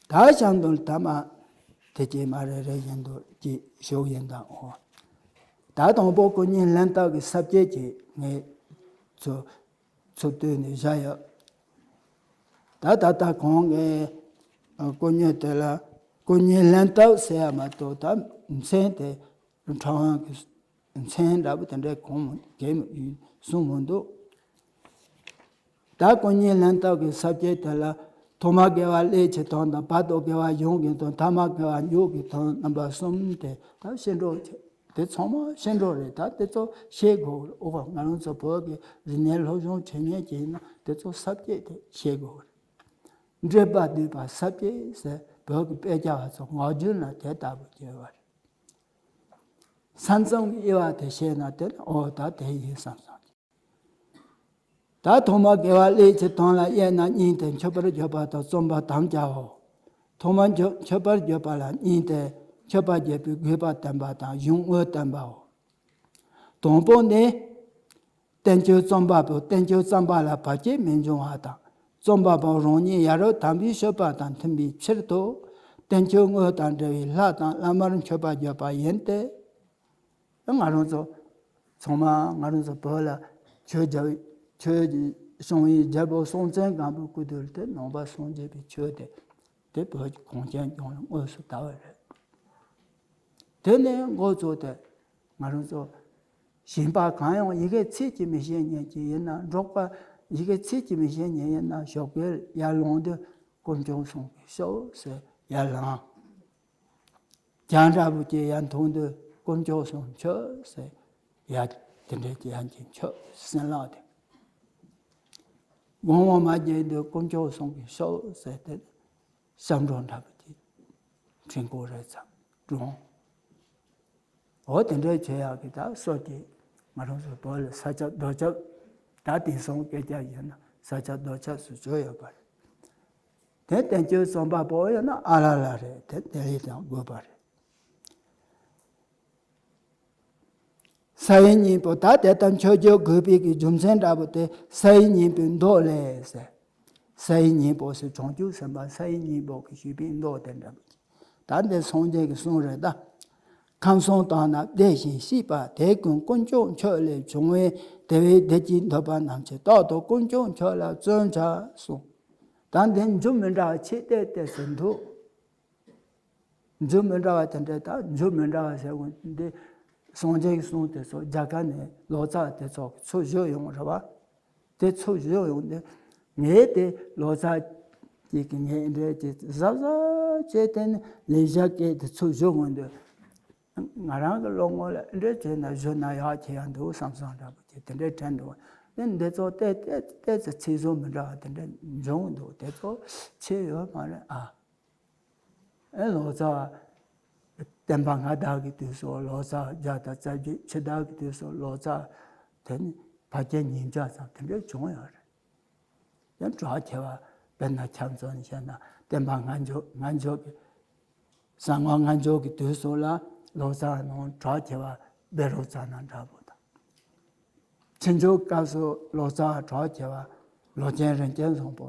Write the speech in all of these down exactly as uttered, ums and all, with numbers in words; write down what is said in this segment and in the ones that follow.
ད་ཤང་དུ་ཐ་མ་དེ་ཅི་མ་རེ་རེ་བཞིན་དུ་ཅི་ཞུགས་ཡིན་དང་འོ། ད་དང་པོ་ཀུན་ཉིད་ལྷན་ཐབས་ཀྱི་ས་བཅད་ཅིག་ངས་ཚུར་ཚུར་བཏོན་ནས་བཞག་ཡོད། ད་ད་ལྟ་གོང་གི་ཀུན་ཉིད་དེ་ལ་ཀུན་ཉིད་ལྷན་ཐབས་ཟེར་ཡ་མ་གཏོགས་ད་མཚན་དེ་ཕྲེང་བ་གི་མཚན་འདྲ་པོ་དེ་འདྲའི་གོང་གེ་གསུངས་མི་འདུག་ད་ཀུན་ཉིད་ལྷན་ཐབས་ཀྱི་ས་བཅད་དེ་ལ་ཐོག་མར་དགེ་བ་སླད་ཕྱིར་དོན་དང་། བར་དུ་དགེ་བ་གཞུང་གི་དོན། ཐ་མར་དགེ་བ་མཇུག་གི་དོན། རྣམ་པ་གསུམ་དེ་ད་ཤེས་འགྲོ་བྱེད། དེ་ཚང་མ་ཤེས་འགྲོ་རེད། ད་དེ་ཚོ་ཤེས་དགོས་རེད། འོ་ང་རང་ཚོ་བོད་ཀྱི་རིག་གནས་སློབ་སྦྱོང་བྱེད་མཁན་ཅིག་ཡིན་ན་དེ་ཚོ་ས་བཅད་དེ་ཤེས་དགོས་རེད། འགྲེལ་པ་བསྡུས་པ་ས་བཅད་ཟེར་བོད་ཀྱི་དཔེ་ཆ་བ་ཚོ་ངག་རྒྱུན་ལ་དེ་ལྟ་བུ་བརྗོད་པ་རེད། ས་མཚམས་ཀྱི་དབྱེ་བ་དེ་ཤེས་ན་དེ་ནི་འོ་ད་དེ་ཡིན་བསམ་སོང་། ད་ཐོག་མར་དགེ་བ་སླད་ཕྱིར་དོན་ལ་དབྱེ་ན་གཉིས་ཏེ། མཆོད་པར་བརྗོད་པ་དང་རྩོམ་པར་དམ་བཅའ་འོ། ཐོག་མར་མཆོད་མཆོད་པར་བརྗོད་པ་ལ་གཉིས་ཏེ། མཆོད་པར་བརྗོད་པའི་དགོས་པ་བསྟན་པ་དང་གཞུང་དངོས་བསྟན་པའོ། དང་པོ་ནི། བསྟན་བཅོས་རྩོམ་པ་པོས་བསྟན་བཅོས་བརྩམས་པ་ལ་བར་ཆད་མི་འབྱུང་བ་དང་། རྩོམ་པ་པོ་རང་ཉིད་ཡ་རབས་དམ་པའི་སྤྱོད་པ་དང་མཐུན་པའི་ཕྱིར་དུ། བསྟན་བཅོས་དངོས་དང་འབྲེལ་བའི་ལྷ་དང་བླ་མར་མཆོད་པ་བརྗོད་པ་ཡིན་ཏེ། ང་རང་ཚོ་ཚང་མ་ང་རང་ཚོ་བོད་ལ་ཆོས་རྒྱལ་ཆོས་ཀྱི་བྱུང་བའི་རྒྱལ་པོ་སྲོང་བཙན་སྒམ་པོའི་སྐུ་དུས་དེ་ནང་པ་སངས་རྒྱས་པའི་ཆོས་དེ་དེ་བོད་གངས་ཅན་ལྗོངས་ལ་དངོས་སུ་དར་བ་རེད། དེ་ནས་འགོ་བཙུགས་ཏེ་ང་རང་ཚོ་གཞན་པ་གང་ཡང་ཡི་གེ་ཚིག་གཅིག་མི་ཤེས་མཁན་ཅིག་ཡིན་ན། འབྲོག་པ་ཡི་གེ་ཚིག་གཅིག་མི་ཤེས་མཁན་ཡིན་ན་ཞོགས་ཀས་ཡར་ལངས་དུས་དཀོན་མཆོག་གསུམ་གྱི་ཤོག་ཟེར་ཡར་ལངས། རྒྱང་འདྲ་པོ་ཅིག་ཡར་མཐོང་དུས་དཀོན་མཆོག་གསུམ་མཆོད་ཟེར་ཡར་དེ་འདྲའི་ཅིག་ཡར་ཅིག་མཆོད་སྲིན་ལག་དེ། དགོང་མོ་མ་བརྒྱབ་དུས་དཀོན་མཆོག་གསུམ་གྱི་ཤོག་ཟེར་ཏེ་སྐྱབས་འགྲོ་འདྲ་པོ་ཅིག་ཕྲེང་སྐོར་རེ་ཙམ་སྒྲུང་། འོ་དེ་འདྲའི་བྱེད་ཡག་གི་ད་སྲོལ་གྱི་ང་རང་ཚོ་བོད་ལ་ས་སྐྱ་རྡོ་སྐྱ་ད་དེང་སང་སྐད་ཆ་ཡིན་ན་ས་སྐྱ་རྡོ་སྐྱ་ཟེར་བརྗོད་ཡོད་པ་རེད། དེ་བསྟན་བཅོས་རྩོམ་པ་པོ་ཡིན་ན་ཨ་ལ་ལ་རེད། དེ་དེ་ལས་ཀྱང་དགོས་པ་རེད། ས་ཡི་སྙིང་པོ་ད་དེ་ལྟར་མཆོད་བརྗོད་དགོས་པའི་གི་རྒྱུ་མཚན་འདྲ་པོ་དེ་ས་ཡི་སྙིང་པོའི་མདོ་ལས་ཟེར། ས་ཡི་སྙིང་པོ་ཟེར་བྱང་ཆུབ་སེམས་དཔའ་ས་ཡི་སྙིང་པོ་གི་ཞུས་པའི་མདོ་དེ་འདྲ་པོ་ཅིག་ད་འདི་སངས་རྒྱས་ཀྱི་གསུང་རེད་ད། ཁམས་གསུམ་དག་ན་བདེ་ཞིང་སྐྱིད་པ་དེ་ཀུན་དཀོན་མཆོག་མཆོག་ལས་བྱུང་བས། དེ་བས་བདེ་སྐྱིད་འདོད་པ་རྣམས་ཀྱིས་རྟག་ཏུ་དཀོན་མཆོག་མཆོག་ལ་བརྩོན་བྱ་གསུངས། ད་འདི་མཇུག་མི་འདྲ་བ་ཆེ་ཏེ་ཏེ་ཟེར་འདུག་མཇུག་མི་འདྲ་བ་དེ་འདྲ་ད་མཇུག་མི་འདྲ་བ་ཟེར་བ་འདི་སངས་རྒྱས་ཀྱི་གསུང་དེ་ཚོ་རྒྱ་གར་ནས་ལོ་ཙཱ་དེ་ཚོ་ཚུར་བཞེས་ཡོང་རེད་བ། དེ་ཚུར་བཞེས་ཡོང་དུས་ངས་དེ་ལོ་ཙཱ་ཅིག་གི་ངས་འདྲ་ཅིག་གཟབ་གཟབ་བྱས་དེ་ནས་ལེགས་སྦྱར་སྐད་དེ་ཚུར་བཞེས་ཡོང་དུས་ང་རང་གི་བློ་ངོ་ལ་འདྲ་བྱས་ན་བཞེས་ན་ཡག་ཆེ་ཡང་འདུག་བསམ་བསམ་འདྲ་པོ་ཅིག་དེ་འདྲ་དྲན་འདུག་དེ་འདི་ཚོ་ཏོག་ཙམ་ཏོག་ཙམ་ཚིག་བཟོ་མི་འདྲ་བ་དེ་འདྲ་བྱུང་འདུག་དེ་ཚོ་ཆེ་ཡོད་མ་རེད་ཨ། ཨེ་ལོ་ཙཱ་བསྟན་པ་སྔ་དར་གྱི་དུས་སུ་ལོ་ཙཱ་བརྒྱ་དང་རྩ་བརྒྱད། ཕྱི་དར་གྱི་དུས་སུ་ལོ་ཙཱ་དེ་ནི་བརྒྱ་ཉིས་བརྒྱ་ཙམ་དེ་འདྲ་བྱུང་ཡོད་རེད། ཡང་གྲགས་ཆེ་བ་དཔེར་ན་ཆ་མཚོན་བཤད་ན་བསྟན་པ་སྔ་འགྱུར་སྔ་འགྱུར་གྱི་གསང་སྔགས་སྔ་འགྱུར་གྱི་དུས་སུ་ལ་ལོ་ཙཱ་ནང་གྲགས་ཆེ་བ་བཻ་རོ་ཙ་ན་འདྲ་པོ་དང་། ཕྱི་འགྱུར་སྐབས་སུ་ལོ་ཙཱ་གྲགས་ཆེ་བ་ལོ་ཆེན་རིན་ཆེན་བཟང་པོ་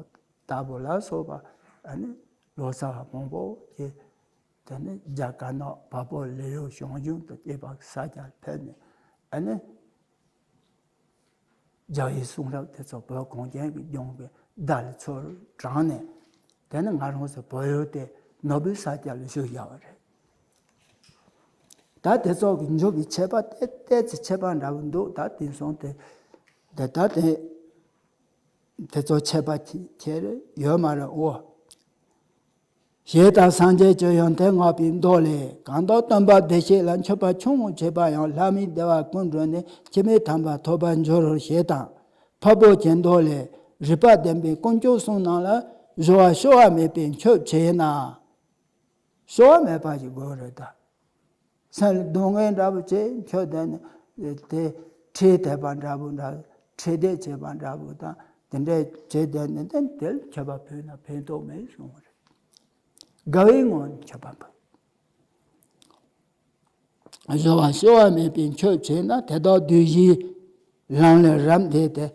ལྟ་བུ་ལ་སོགས་པ་ཨ་ནི་ལོ་ཙཱ་མང་པོ་ཅིག་དེ་ནི་རྒྱ་དཀར་ནག་བལ་པོ་ལི་ཡུལ་ཞང་ཞུང་དུ་སྐྱེས་པ་ས་སྐྱར་ཕེབས་ནས་ཨ་ནི་རྒྱལ་བའི་གསུང་རབ་དེ་ཚོ་བོད་གངས་ཅན་གྱི་ལྗོངས་ཀྱི་བརྡ་ལ་ཚུར་དྲངས་ནས་དེ་ནི་ང་རང་ཚོ་བོད་ཡུལ་དེ་ནོར་བུའི་ས་སྐྱ་ལ་བཞུགས་བཞག་པ་རེད། ད་དེ་ཚོ་གི་མཇུག་གི་ཆད་པ་ཏོག་ཙམ་ཆད་པ་འདྲ་བོ་འདུག་ད་དེང་སང་དེ་དེ་ད་དེ་དེ་ཚོ་ཆད་པ་ཁྱེར་ཡོད་མ་རེད་འོ། ཞེས་དང་སངས་རྒྱས་ཀྱི་ཡོན་ཏན་བསྔགས་པའི་མདོ་ལས། གང་དག་སྟོན་པ་བདེ་གཤེགས་ལ། མཆོད་པ་ཆུང་ངུ་བྱས་པ་ཡང་། ལྷ་མིའི་བདེ་བ་ཀུན་བསྒྲུབས་ནས། འཆི་མེད་དམ་པར་ཐོབ་པར་འགྱུར། ཞེས་དང་། འཕགས་པོ་ཆེན་མདོ་ལས། རིག་པ་ལྡན་པས་དཀོན་མཆོག་གསུམ་རྣམས་ལ། གཞོལ་བ་སྐྱོ་བ་མེད་པའི་མཆོད་བྱས་ན། གཞོལ་བ་མེད་པ་ཞིག་དགོས་རེད་ད། སེམས་ལ་སྡུག་བསྔལ་འདྲ་པོ་བྱས་མཆོད་དེ་ནི་དེ་ཁྲིད་དེད་པ་འདྲ་པོ་འདྲ། ཁྲིད་དེད་བྱེད་པ་འདྲ་པོ་དང་དེ་འདྲའི་བྱེད་དེ་ནི་དེ་དེ་ལ་མཆོད་པ་ཕུལ་ན་ཕན་ཐོགས་མེད་གསུངས་པ་རེད། དགའ་བའི་ངང་ནས་མཆོད་པ་འབུལ། གཞོལ་བ་སྐྱོ་བ་མེད་པའི་མཆོད་བྱས་ན། དེ་དག་བདུད་བཞིའི་ལམ་ལས་རབ་འདས་ཏེ།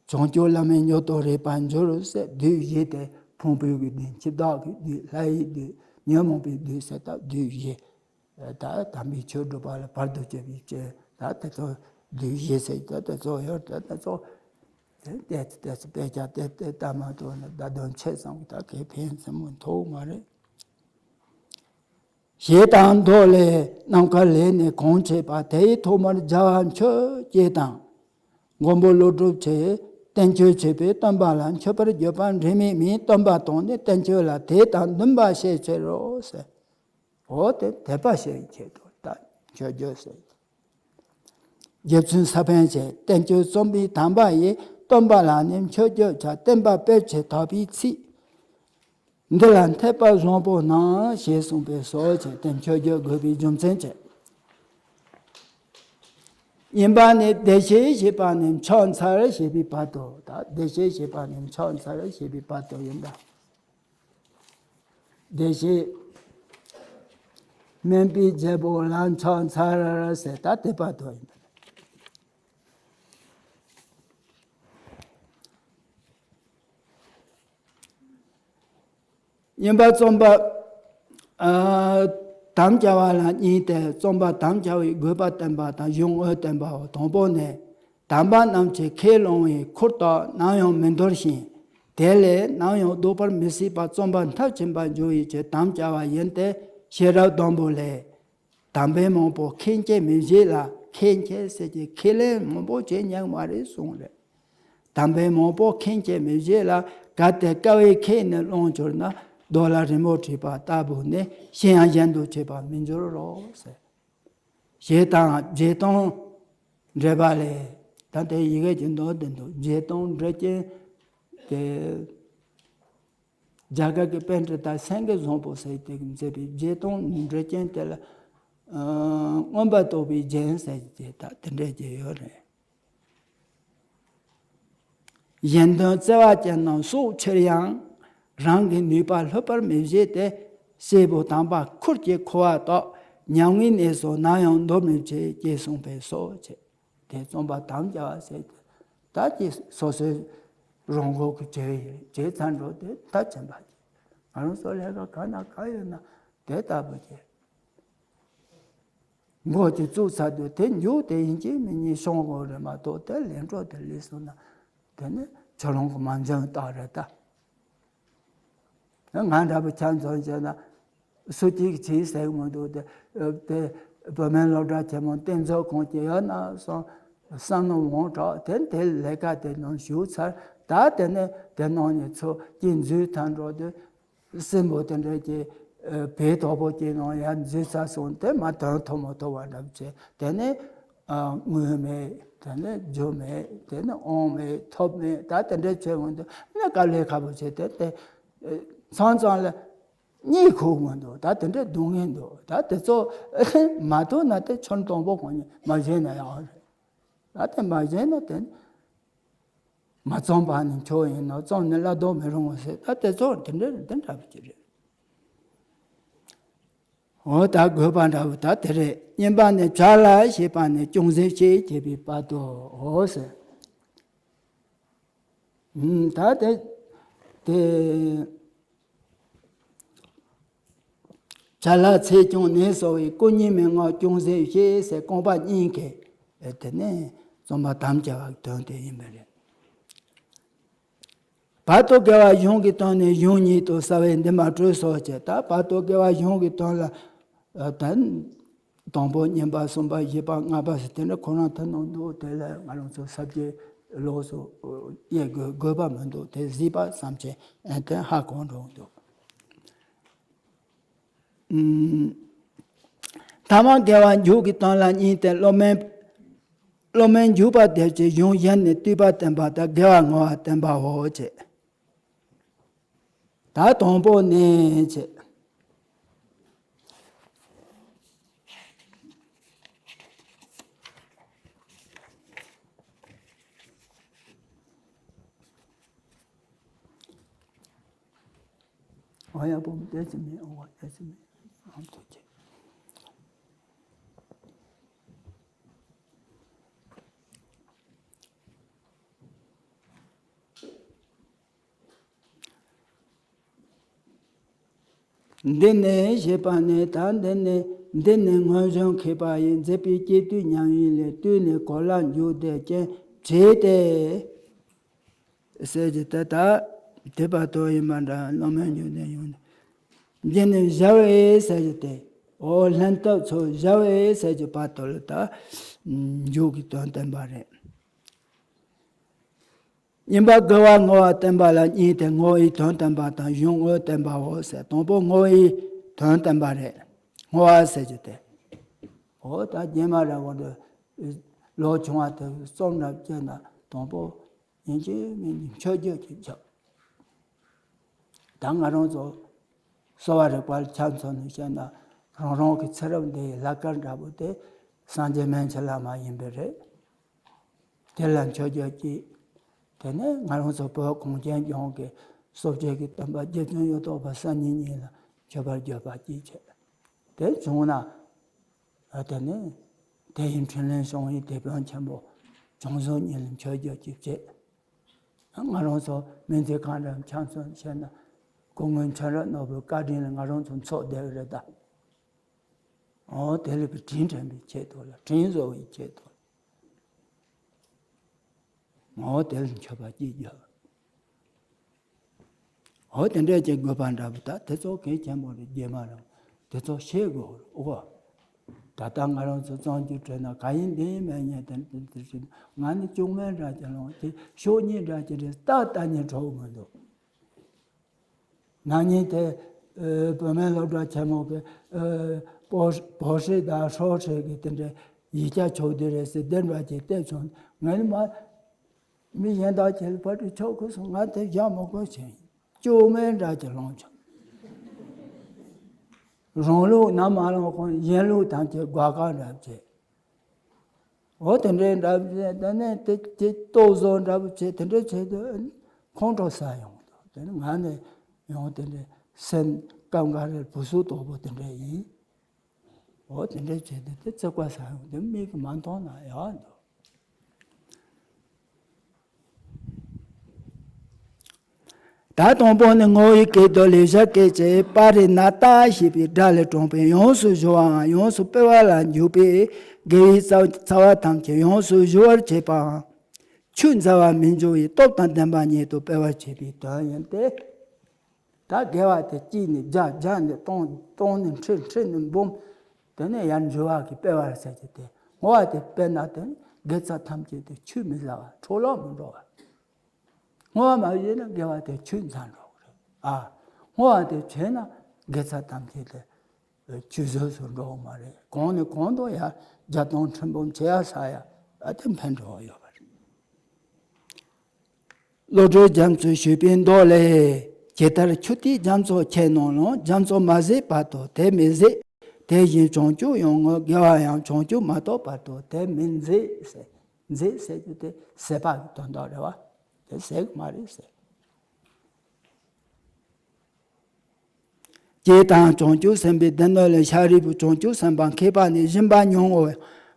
བྱང་ཆུབ་བླ་མེད་མྱུར་དུ་རེག་པར་འགྱུར་ཟེར། བདུད་བཞི་དེ་ ཕུང་པོའི་གི་བདུད། འཆི་བདག་གི་བདུད། ལྷ་ཡི་བདུད། ཉོན་མོངས་པའི་བདུད་ཟེར། ད་བདུད་བཞི། ད་དམ་པའི་ཆོས་སྒྲུབ་པ་ལ་བར་དུ་གཅོད་པའི་ཆོས། ད་དེ་ཚོ་བདུད་བཞི་ཟེར། ད་དེ་ཚོ་ཡོད། ད་དེ་ཚོ་དེ་ལྟས་དེ་ཚོ་དཔེ་ཆ་དེ་དེ་ལྟ་མ་ཐུབ་ན་ད་དོན་ཆེ་ཙམ་གྱི་ད་གའི་ཕན་ཙམ་མ་ཐོགས་མ་རེད། ཞེས་དང་མདོ་ལས། ནམ་མཁའ་ལས་ནི་གང་མཆེད་པ། དེ་ཡི་ཐོག་མར་བྱ་བ་མཆོད་ཅེས་དང་། མགོན་པོ་ཀླུ་སྒྲུབ་ཆེ། བསྟན་བཅོས་བྱེད་པའི་སྟོན་པ་ལ། མཆོད་པར་བརྗོད་པ་འབྲེལ་མེད་མིན། སྟོན་པ་དང་ནི་བསྟན་བཅོས་ལ། དད་དང་འདུན་པ་བྱེད་ཕྱིར་རོ་ཟེར། འོ་དེ་དད་པ་བྱེད་ཆེད་དུ་ད་མཆོད་བརྗོད་ཟེར། རྗེ་བཙུན་ས་པཎ་ཆེ། བསྟན་བཅོས་རྩོམ་པའི་དམ་པ་ཡིས། སྟོན་པ་ལ་ནི་མཆོད་བརྗོད་བྱ། བསྟན་པ་སྤེལ་ཕྱིར་དག་པའི་ཚིག་འདི་ལ་འཐད་པ་བཟང་པོ་རྣམས། ཞེས་གསུངས་པས་སོ། ཅེས་དེ་མཆོད་བརྗོད་དགོས་པའི་རྒྱུ་མཚན་བྱས། ཡིན་པ་ནི་བདེ་གཤེགས་ཞེས་པ་ནི་ཕྱག་འཚལ་ཞེས་པའི་བར་དུ། ད་བདེ་གཤེགས་ཞེས་པ་ནི་ཕྱག་འཚལ་ཞེས་པའི་བར་དུ་ཡིན་པ། བདེ་གཤེགས་སྨན་པའི་རྒྱལ་པོ་ལ་ཕྱག་འཚལ་ཟེར། ད་དེ་བར་དུ་ཡིན་པ། ཡིན་པ་རྩོམ་པ། ཨ། དམ་བཅའ་བ་ལ་གཉིས་ཏེ། རྩོམ་པ་དམ་བཅའ་བའི་དགོས་པ་བསྟན་པ་དང་གཞུང་དངོས་བསྟན་པའོ། དང་པོ་ནི། དམ་པ་རྣམས་ཀྱིས་ཁས་བླངས་པའི་ཁུར་དག་ནམ་ཡང་མི་འདོར་ཞིང་། དེ་ལས་ནམ་ཡང་ལྡོག་པར་མི་སྲིད་པ་རྩོམ་པ་མཐར་ཕྱིན་པར་འགྱུར་བའི་ཕྱིར་དམ་བཅའ་བ་ཡིན་ཏེ། ཤེས་རབ་སྡོང་པོ་ལས། དམ་པའི་མང་པོ་ཁས་འཆེ་མི་བྱེད་ལ། ཁས་འཆེ་ཟེར་གྱི་ཁས་ལེན་མང་པོ་བྱེད་ཉན་མ་རེད་གསུངས་རེད། དམ་པའི་མང་པོ་ཁས་འཆེ་མི་བྱེད་ལ། གལ་ཏེ་དཀའ་བས་ཁས་ནི་བླངས་གྱུར་ན། རྡོ་ལ་རི་མོ་བྲིས་པ་ལྟ་བུ་ནི། གཞན་ཡང་གཞན་དུ་བྱེད་པར་མི་འགྱུར་རོ་ཟེར། ཞེས་དང་བརྒྱད་སྟོང་འགྲེལ་པ་ལས། ད་ལྟའི་ཡི་གེ་གི་མདོ་འདི་འདུག་བརྒྱད་སྟོང་འགྲེལ་ཆེན་དེ། རྒྱ་གར་གྱི་པཎྜི་ཏ་སེང་གེ་བཟང་པོ་ཟེར་དེ་གིས་མཛད་པའི་བརྒྱད་སྟོང་འགྲེལ་ཆེན་དེ་ལ། ཨ། མངོན་པར་རྟོགས་པའི་རྒྱན་ཟེར་གྱི་ད་དེ་འདྲ་ཅིག་ཡོད་རེད། གཞན་དོན་བརྩེ་བ་ཅན་རྣམས་སྲོག་ཕྱིར་ཡང་། རང་གི་ནུས་པ་ལྷོད་པར་མི་བྱེད་དེ། སྲས་པོ་དམ་པ་ཁུར་གྱིས་འཁོར་བ་དག་ཉམ་ངའི་གནས་སུ་ནམ་ཡང་འདོར་མི་བྱེད། ཅེས་གསུངས་པས་སོ། ཅེས་དེ་རྩོམ་པ་དམ་བཅའ་བ་ཟེར་ཏེ། ད་ཀྱི་སོ་སོའི་རང་འགུལ་གྱི་བྱས་བྱས་ཚར་འགྲོ་དེ་ད་ཕྱིན་པ་ཅིག་ང་རང་ཚོ་ལས་ཀ་གང་ན་གང་ཡོད་ན་དེ་ལྟ་བུ་བྱས། འགོ་ཅིག་བཙུགས་ཚར་དུས་དེ་མཇུག་དེ་ཡིན་གཅིག་མིན་གཉིས་ཤོང་དགོས་རེད་མ་གཏོགས། དེ་ལས་འགྲོ་དེ་ལས་སོང་ན་དེ་ནི་ཁྱོད་རང་གི་མ་འཇོན་རྟགས་རེད་ད། ང་འདྲ་པོ་ཆ་མཚོན་བྱས་ན་སུ་གཅིག་བྱས་ཟེར་གི་མི་འདུག་དེ། དེ་བུད་མེད་སློབ་གྲྭ་ཆེན་མོ་རྟེན་མཛོད་ཁང་ཅིག་ཡོད་ན་སོང་བསམ་མནོ་མང་དྲགས། དེ་དེ་ལས་ཀ་དེ་ནང་ཞུགས་ཚར། ད་དེ་ནས་དེ་ནང་ནས་ཚུར་སྐྱེས་འཛུལ་ཐལ་འགྲོ་དུས། སྲིན་པོ་དེ་འདྲ་གྱི་བལ་དོག་པོ་ཅིག་ནང་ཡར་འཛུལ་ཚར་སོང་། དེ་མ་དོན་ཐོབ་མ་ཐོབ་པ་འདྲ་བྱས། དེ་ནས་དངུལ་མེད། དེ་ནས་རྒྱུ་མེད། དེ་ནས་དབང་མེད། ཐོབ་མེད། ད་དེ་འདྲ་བྱས་འོང་དུས་ནི་དཀའ་ལས་ཁག་པོ་བྱས། དེ་དེ་མཚམས་མཚམས་ལ་གཉིད་ཁུག་མི་འདུག་ད་དེ་འདྲ་སྡུག་བསྔལ་འདུག་ད་དེ་ཚོ་མ་ཐུག་ན་དེ་ཆོས་དང་པོ་གང་ཡིན་མ་བྱས་ན་ཡག་རེད། ད་དེ་མ་བྱས་ན་དེ། མ་བརྩམས་པ་ནི་མཆོག་ཡིན་ནོ། བརྩམས་ནས་སླར་ལྡོག་མི་རུང་བ་ཟེར། ད་དེ་ཚོ་དེ་འདྲ་དེ་འདྲ་བ་ཅིག་རེད། འོ་ད་དགོས་པ་འདྲ་བོ་ད་དེ་རེད། གཉིས་པ་ནི་བྱ་ལ་ཞེས་པ་ནི་ཅུང་ཟད་ཅིག་ཅེས་པའི་བར་དུ་འོ་ཟེར། ད་དེ་དེ། བྱ་ལ་ཚེགས་ཆུང་ནི་སོགས་པའི་སྐུ་གཉིས་མེད་ངག་ཅུང་ཟད་བཤད་ཟེར་རྐང་པ་གཉིས་ཀྱི་དེ་ནི་རྩོམ་པ་དམ་བཅའ་བའི་དོན་དེ་ཡིན་པ་རེད། བར་དུ་དགེ་བ་གཞུང་གི་དོན་ནི་གཞུང་ཉིད་དུ་གསལ་བས་འདི་མ་སྤྲོས་སོ་ཞེས། ད་བར་དུ་དགེ་བ་གཞུང་གི་དོན་ལ་ད་དང་པོ་གཉིས་པ་གསུམ་པ་བཞི་པ་ལྔ་པ་ཟེར་དེ་འདྲ་ཁོ་རང་ཐོན་གནང་འདུག་དེ་ལ་ང་རང་ཚོ་ས་བཅད་ལོགས་སུ་དབྱེ་དགོས་དགོས་པ་མི་འདུག་དེ་གཟིགས་པ་ཙམ་གྱིས་དེ་ཧ་གོ་འགྲོ་འདུག་ཐ་མ་དགེ་བ་མཇུག་གི་དོན་ལ་གཉིས་ཏེ། སློབ་དཔོན་སློབ་དཔོན་འཇུག་པ་དེ་ཚོས་གཞུང་གཞན་ནས་བསྡུས་པ་བསྟན་པ་དང་དགེ་བ་བསྔོ་བ་བསྟན་པའོ་ཅེས། ད་དང་པོ་ནས་ཅེས། ཨ་ཡ་བུམ་ཏེ་ཙི་མེ་ཨོ་ཝ་ཏེ་ཙི་མེ་ཨམ་ཐུ་ཅེ། འདི་ནི་ཞེས་པ་ནི་ད་འདི་ནི་འདི་ནི་སྔོན་བྱོན་མཁས་པ་ཡིས་མཛད་པའི་སྐྱེ་དུས་མྱ་ངན་ལས་བཏུལ་ནས་གོ་ལ་འཇུག་བདེ་ཅན་བྱས་ཏེ། ཟེར་གྱི་དེ་ད་དེ་བར་དོ་ཡིན་པ་འདྲ་བླ་མའི་འཇུག་བདེ་ཡོང་། འདི་ནི་བཞག་པའི་ཟེར་གྱི་དེ། འོ་ལྷན་ཐབས་ཚོ་བཞག་པའི་ཟེར་གྱི་བར་དོ་ལ་ད་འཇུག་གི་དོན་བསྟན་པ་རེད། གཉིས་པ་དགེ་བ་བསྔོ་བ་བསྟན་པ་ལ་གཉིས་ཏེ། བསྔོ་བའི་དོན་བསྟན་པ་དང་གཞུང་དངོས་བསྟན་པའོ་ཟེར། དང་པོ་བསྔོ་བའི་དོན་བསྟན་པ་རེད། བསྔོ་བ་ཟེར་གྱི་དེ། འོ་ད་རྗེས་མ་ར་བོ་འདི་ལོ་ཆུང་བ་དེ་རྩོམ་འདྲ་བྱས་ན་དང་པོ་ཡིན་གཅིག་མིན་གཅིག་མཆོད་བརྗོད་ཅིག་བྱ། ད་ང་རང་ཚོ་གསོ་བ་རིག་པ་ལ་ཆ་མཚོན་ནས་བཤད་ན་རང་རང་གི་ཚེ་རབས་འདིའི་ལྷ་སྐལ་འདྲ་པོ་དེ་སངས་རྒྱས་སྨན་ཆེན་བླ་མ་ཡིན་པས་རེད། དེ་ལ་མཆོད་བརྗོད་ཅིག་དེ་ནས་ང་རང་ཚོ་བོད་གངས་ཅན་ལྗོངས་ཀྱི་སྲོལ་འབྱེད་ཀྱི་སྟོན་པ་རྗེ་བཙུན་གཡུ་ཐོག་པ་སངས་རྒྱས་ཉིད་ལ་མཆོད་པར་བརྗོད་པ་ཅིག་བྱས། དེ་བྱུང་ན། ཨ་དེ་ནས་དེ་ཡི་འཕྲིན་ལས་བྱུང་བའི་དེད་དཔོན་ཆེན་པོ་བྱང་སེམས་ཉིད་ལ་མཆོད་བརྗོད་ཅིག་བྱས། ང་རང་ཚོ་སྨན་རྩིས་ཁང་རེ་ཆ་མཚོན་བྱས་ན་སྐུ་ངོ་མཁྱེན་རབ་ནོར་བུའི་བཀའ་དྲིན་ལ་ང་རང་ཚོ་འཚོ་བསྡད་ཀྱི་རེད་ད། འོ་དེ་ལས་པའི་དྲིན་དྲན་པའི་ཆེད་དུ་ལ་དྲིན་གཟོ་བའི་ཆེད་དུ་ལ། འོ་དེ་ལ་མཆོད་པ་ཅིག་བརྗོད། འོ་དེ་འདྲས་ཀྱི་དགོས་པ་འདྲ་པོ་ད་དེ་ཚོ་གལ་ཆེན་པོ་རེད། རྗེས་མ་རང་དེ་ཚོ་ཤེས་དགོས་རེད། འོ་ད་ལྟ་ང་རང་ཚོ་རྩོམ་རྒྱུ་བྲིས་ན་ག་ཡིན་འདི་ཡིན་མེད་ཉན་དེ་དེ་དེ་ང་ནི་ཅུང་མེད་འདྲ་ཅིག་ལོང་དེ་ཤོག་གཉིས་འདྲ་ཅིག་རེད། ལྟ་ལྟ་ཉན་གྲོགས་མི་འདུག་ན་ནིང་དེ་ཨ་བུད་མེད་སློབ་གྲྭ་ཆེན་མོ་གི་ཨ་博博士དང硕士གི་དེ་འདྲའི་ཡིག་ཆ་ཕྱོགས་བསྡུས་རེད་ཟེར་དེ་འདྲ་ཅིག་བལྟས་བྱུང་། ང་ནི་མ་མི་གཞན་དག་ཅིག་ལ་ཕར་དུ་ཕྱོགས་ཁུ་སོང་། ང་དེ་བཞག་མ་དགོས་བྱས་ཅོག་མེད་འདྲ་ཅིག་ལོང་བྱུང་། རང་ལུགས་ནམ་མ་ལོང་ཁོང་གཞན་ལུགས་དང་ཅིག་དགའ་དགའ་འདྲ་བྱས། འོ་དེ་འདྲའི་འདྲ་བྱས། དེ་ནས་དེ་དེ་ལྟོ་བཟོ་འདྲ་བོ་བྱས། དེ་འདྲ་བྱས་དུས་ཁོང་ཁྲོ་ཟ་ཡོང་། དེ་ནི་ང་ནི་ཡང་དེ་འདྲའི་སེམས་སྐབས་འགའ་རེར་བུ་སུ་དོག་པོ་དེ་འདྲ་ཡིན། འོ་དེ་འདྲ་བྱས་ཏེ་དེ་བརྩེ་བ་ཟ་ཡོང་། དེ་མིག་གིས་མ་མཐོང་ན་ཡག་འདུག་ད་དང་པོ་ནི་བསྔོ་བའི་སྐད་དོད་ལས་ཞབས་སྐད་ཅེས། པ་རི་ན་ཏ་ཞེས་པའི་སྒྲ་ལས་དྲངས་པའི་ཡོངས་སུ་གཞོལ་བའམ་ཡོངས་སུ་སྤེལ་བ་ལ་འཇུག་པའི་དགེ་བའི་རྩ་རྩ་བ་ཐམས་ཅད་ཡོངས་སུ་གཞོལ་བར་བྱེད་པའམ། ཆུད་འཛའ་བར་མི་འཇུག་པའི་སྟོབས་དང་ལྡན་པ་ཉིད་དུ་སྤེལ་བར་བྱེད་པའི་དོན་ཡིན་ཏེ། ད་དགེ་བ་དེ་གཅིག་ནས་བརྒྱ། བརྒྱ་ནས་སྟོང་། སྟོང་ནས་ཁྲི། ཁྲི་ནས་འབུམ། དེ་ནས་ཡར་འགྲོ་བ་གི་སྤེལ་བར་ཟེར་གྱི་དེ། བསྔོ་བ་དེ་སྤེལ་ན་དེ་དགེ་རྩ་ཐམས་ཅད་དེ་ཆུད་མི་འཛའ་བ། འཕྲོ་བརླག་མི་འགྲོ་བ། བསྔོ་བ་མ་བྱས་ན་དགེ་བ་དེ་ཆུད་འཛའ་འགྲོ་གི་རེད། ཨ། བསྔོ་བ་དེ་བྱས་ན་དགེ་རྩ་ཐམས་ཅད་དེ་ཆུད་ཟོས་སུ་འགྲོ་གི་མ་རེད། གོང་ནས་གོང་དུ་ཡར་བརྒྱ་སྟོང་ཁྲི་འབུམ་བྱེད་ཡ་ཟ་ཡ་ཨ་དེ་ཕན་འགྲོ་བ་ཡོད་པ་རེད། བློ་གྲོས་རྒྱ་མཚོས་ཞུས་པའི་མདོ་ལས། ཇི་ལྟར་ཆུ་ཐིགས་རྒྱ་མཚོ་ཆེ་རྣམས་ལ། རྒྱ་མཚོ་མ་ཟད་བར་དུ་དེ་མི་ཟད། དེ་བཞིན་བྱང་ཆུབ་ཡང་ངོ་། དགེ་བ་ཡང་བྱང་ཆུབ་མ་ཐོབ་བར་དུ་དེ་མི་མཛད་ཟེར། མཛད་ཟེར་རྒྱུ་དེ་ཟད་པ་གི་དོན་དག་རེད་བ། དེ་ཟད་གི་མ་རེད་ཟེར། ཇི་ལྟར་བྱང་ཆུབ་སེམས་དཔའི་སྡེ་སྣོད་ལས། ཤཱ་རིའི་བུས་བྱང་ཆུབ་སེམས་དཔའ་མཁས་པ་ནི་སྦྱིན་པ་མྱོང་བ་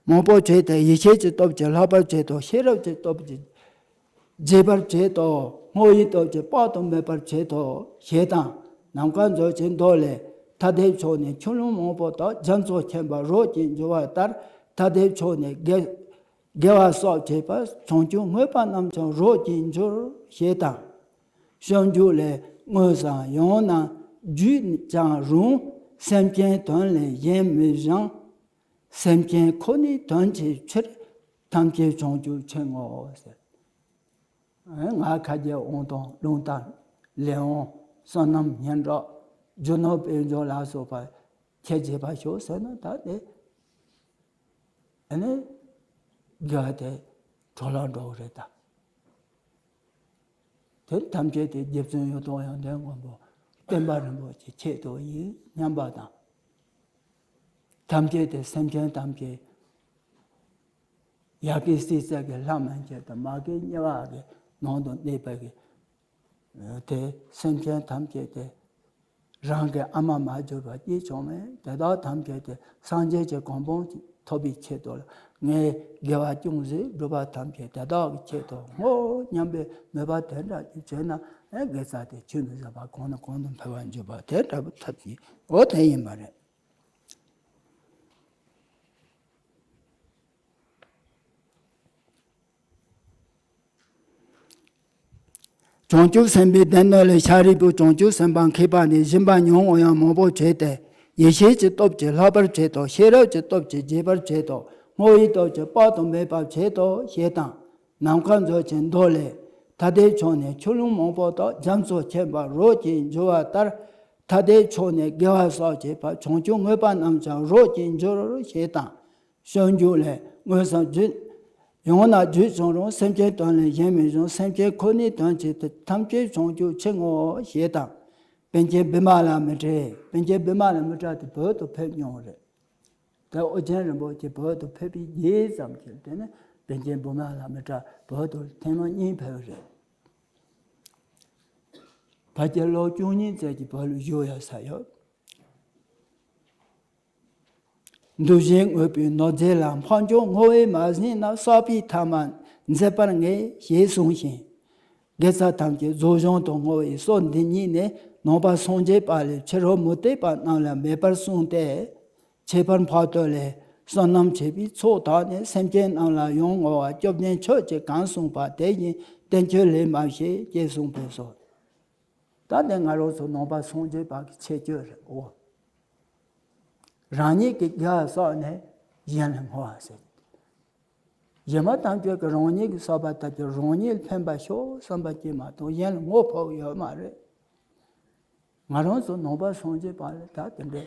མང་པོ་བྱས་ཏེ། ཡེ་ཤེས་ཀྱི་སྟོབས་ཀྱིས་ལྷག་པར་བྱེད་དོ། ཤེས་རབ་ཀྱི་སྟོབས་ཀྱིས་རྒྱས་པར་བྱེད་དོ། བསྔོ་བའི་སྟོབས་ཀྱིས་དཔག་ཏུ་མེད་པར་བྱེད་དོ། ཞེས་དང་། ནམ་མཁའ་མཛོད་ཀྱི་མདོ་ལས། ཐ་དད་ཕྱོགས་ནས་ཆུ་ཀླུང་མང་པོ་དག་རྒྱ་མཚོ་ཆེན་པོ་རོ་གཅིག་འཇུ་བ་ལྟར། ཐ་དད་ཕྱོགས་ནས་དགེ་དགེ་བ་སོགས་བྱས་པ་བྱང་ཆུབ་མོས་པ་རྣམས་ཀྱང་རོ་གཅིག་འཇུར། ཞེས་དང་། སྤྱོད་འཇུག་ལས། དངོས་སམ་ཡང་ན་བརྒྱུད་ཀྱང་རུང་། སེམས་ཅན་དོན་ལས་གཞན་མི་གཞན། སེམས་ཅན་ཁོ་ནའི་དོན་བྱེད་ཕྱིར། ཐམས་ཅད་བྱང་ཆུབ་ཆེན་བསྔོ་ཟེར། ང་ཁ་རྗེ་དབང་ཐང་། ལུང་དང་ལེན་དབང་། བསོད་ནམས་སྙན་གྲགས། རྒྱུ་ནོར་དཔལ་འབྱོར་ལ་སོགས་པ་ཁྱེད་རྗེས་པ་ཤོག་ཟེར་ན་ད་དེ། ཨ་ནི་དགེ་བ་དེ་འཕྲོ་བརླག་འགྲོ་གི་རེད་ད། དེ་ཐམས་ཅད་དེ་རྗེ་བཙུན་གཡུ་ཐོག་དབང་ལྡན་མགོན་པོ་བསྟན་པ་རིན་པོ་ཆེའི་ཆེད་དུ་ཡིན་སྙམ་པ་དང་། ཐམས་ཅད་དེ་སེམས་ཅན་ཐམས་ཅད་ཡ་གི་སྲིད་ཚད་ཀྱི་ལྷ་མན་ཆད་དང་མ་གི་དམྱལ་བ་གི་ནང་དུ་གནས་པའི་གི་དེ་སེམས་ཅན་ཐམས་ཅད་དེ་རང་གི་ཨ་མ་མ་གྱུར་པ་སྐྱེས་བྱུང་བས། དེ་དག་ཐམས་ཅད་དེ་སངས་རྒྱས་ཀྱི་གོ་འཕང་ཐོབ་པའི་ཆེད་དུ་ལ་ངས་དགེ་བ་ཅུང་ཟད་བསྒྲུབས་པ་ཐམས་ཅད་དེ་དག་གི་ཆེད་དུ་བསྔོ་སྙམ་པའི་མོས་པ་དེ་འདྲ་ཅིག་བྱས་ན། དེ་དགེ་རྩ་དེ་ཆོས་མི་ཟད་པ་གོང་ནས་གོང་དུ་འཕེལ་བར་འགྱུར་བ་དེ་འདྲ་པོ་ཐབས་ཀྱིས་འོ་དེ་ཡིན་པ་རེད། བྱང་ཆུབ་སེམས་དཔའི་སྡེ་སྣོད་ལས་ཤཱ་རིའི་བུ་བྱང་ཆུབ་སེམས་དཔའ་མཁས་པ་ནི་སྦྱིན་པ་ཉུང་ངུ་ཡང་མང་པོ་བྱས་ཏེ། ཡེ་ཤེས་ཀྱི་སྟོབས་ཀྱིས་ལྷག་པར་བྱེད་དོ། ཤེས་རབ་ཀྱི་སྟོབས་ཀྱིས་རྒྱས་པར་བྱེད་དོ། བསྔོ་བའི་སྟོབས་ཀྱིས་དཔག་ཏུ་མེད་པར་བྱེད་དོ་ཞེས་དང་། ནམ་མཁའ་མཛོད་ཅིང་མདོ་ལས། ཐ་དད་ཕྱོགས་ནས་ཆུ་ཀླུང་མང་པོ་དག་རྒྱ་མཚོ་ཆེན་པོར་རོ་གཅིག་འཇུ་བ་ལྟར། ཐ་དད་ཕྱོགས་ནས་དགེ་བ་བསགས་བྱས་པ་བྱང་ཆུབ་མོས་པ་རྣམས་ཀྱང་རོ་གཅིག་འཇུ་རོ་ཞེས་དང་། སྤྱོད་འཇུག་ལས། མངོན་སུམ་རྒྱུད། ཡང་ན་རྒྱུད་གསུང་རུང་སེམས་ཅན་དོན་ལས་གཞན་མིན་གཞུང་སེམས་ཅན་ཁོ་ནའི་དོན་བྱེད་དུ་ཐམས་ཅད་བྱང་ཆུབ་ཕྱིར་བསྔོའོ་ཞེས་དང་། པཎ་ཆེན་བི་མ་ལ་མི་ཏྲ། པཎ་ཆེན་བི་མ་ལ་མི་ཏྲ་དེ་བོད་དུ་ཕེབས་མྱོང་རེད། དེ་ཨོ་རྒྱན་རིན་པོ་ཆེ་བོད་དུ་ཕེབས་པའི་རྗེས་ཙམ་གྱི་དེ་ནས་པཎ་ཆེན་བི་མ་ལ་མི་ཏྲ་བོད་དུ་ཐེངས་མ་གཉིས་ཕེབས་རེད། ཕལ་ཆེར་ལོ་བཅུ་གཉིས་ཙམ་གྱི་བར་ལ་བཞུགས་ཡོད་ས་ཡོད། འདུ་ཤེས་དངོས་པོའི་ནོར་རྫས་ལ་འཕགས་མཆོག་བསྔོ་བས་མ་ཟིན་ན་བསགས་པའི་ཐ་མ་མཛད་པར་ངེས་ཞེས་གསུངས་ཤིང་། དགེ་རྩ་ཐམས་ཅད་རྫོགས་བྱང་དུ་བསྔོ་བའི་སྲོལ་འདི་ཉིད་ནི་ནང་པ་སངས་རྒྱས་པ་ལས་ཕྱི་རོལ་མུ་སྟེགས་པ་རྣམས་ལ་མེད་པར་གསུངས་ཏེ། ཁྱད་པར་འཕགས་བསྟོད་ལས། བསོད་ནམས་ཆེ་བའི་ཚོགས་དག་ནི་སེམས་ཅན་རྣམས་ལ་ཡང་བསྔོ་བ་སྐྱོབ་ལྡན་ཆོས་ཀྱིས་གང་གསུངས་པ་དེ་བཞིན་བསྟེན་ཁྱོད་ལེགས་མ་བྱས་ཅེས་གསུངས་པས་སོ། ད་དེ་ང་རང་ཚོ་ནང་པ་སངས་རྒྱས་པ་གི་ཁྱད་ཆོས་རེད་འོ། རང་ཉིད་ཀྱི་དགེ་བ་བསགས་ནས་གཞན་ལ་བསྔོ་བ་ཟེར། གཞན་མ་ཐམས་ཅད་ཀྱིས་རང་ཉིད་ཀྱིས་བསགས་པ་ལྟ་བུ་རང་ཉིད་ལ་ཕན་པ་ཤོག་བསམ་པ་ཅིག་མ་གཏོགས་གཞན་ལ་བསྔོ་ཕོད་ཡོད་མ་རེད། ང་རང་ཚོ་ནང་པ་སངས་རྒྱས་པ་ལ་ད་དེ་འདྲའི་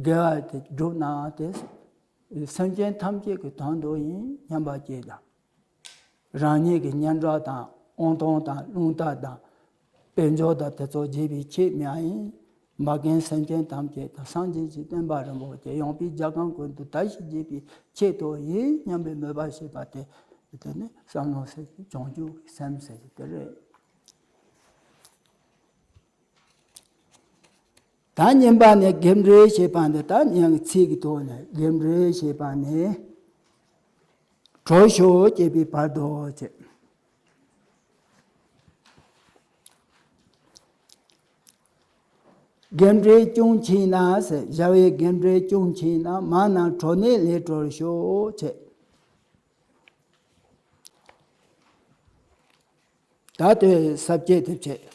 དགེ་བ་དེ་བསྒྲུབས་ན་དེ་སེམས་ཅན་ཐམས་ཅད་ཀྱི་དོན་དུ་ཡིན་སྙམ་པ་ཅིག་དང་། རང་ཉིད་ཀྱི་སྙན་གྲགས་དང་དབང་ཐང་དང་རླུང་རྟ་དང་། དཔལ་འབྱོར་དང་དེ་ཚོ་བརྗེས་པའི་ཆེད་མ་ཡིན། འབད་མཁན་སེམས་ཅན་ཐམས་ཅད་དང་སངས་རྒྱས་ཀྱི་བསྟན་པ་རིན་པོ་ཆེ་ཡངས་པའི་རྒྱལ་ཁམས་ཀུན་ཏུ་དར་ཞིང་རྒྱས་པའི་ཆེད་དུ་ཡིན་སྙམ་པའི་མོས་པ་བྱེད་པ་དེ། དེ་ནི་བསམ་བློ་ཟེར་གྱི་བྱང་ཆུབ་ཀྱི་སེམས་ཟེར་གྱི་དེ་རེད། ད་གཉིས་པ་ནི་རྒན་འབྲེལ་ཞེས་པ་འདི་ད་ཉན་གྱི་ཚིག་གི་ཐོག་ནས་རྒན་འབྲེལ་ཞེས་པ་ནི་གྲོལ་ཤོག་ཅེས་པའི་བར་དུ་བྱེད། རྒན་འབྲེལ་ཅུང་ཕྱིན་ན་ཟེར། བྱ་བའི་རྒན་འབྲེལ་ཅུང་ཕྱིན་ན་མ་རྣམས་གྲོལ་ནས་ལས་གྲོལ་ཤོག་བྱེད། ད་ལྟའི་ས་བཅད་དེ་བྱེད།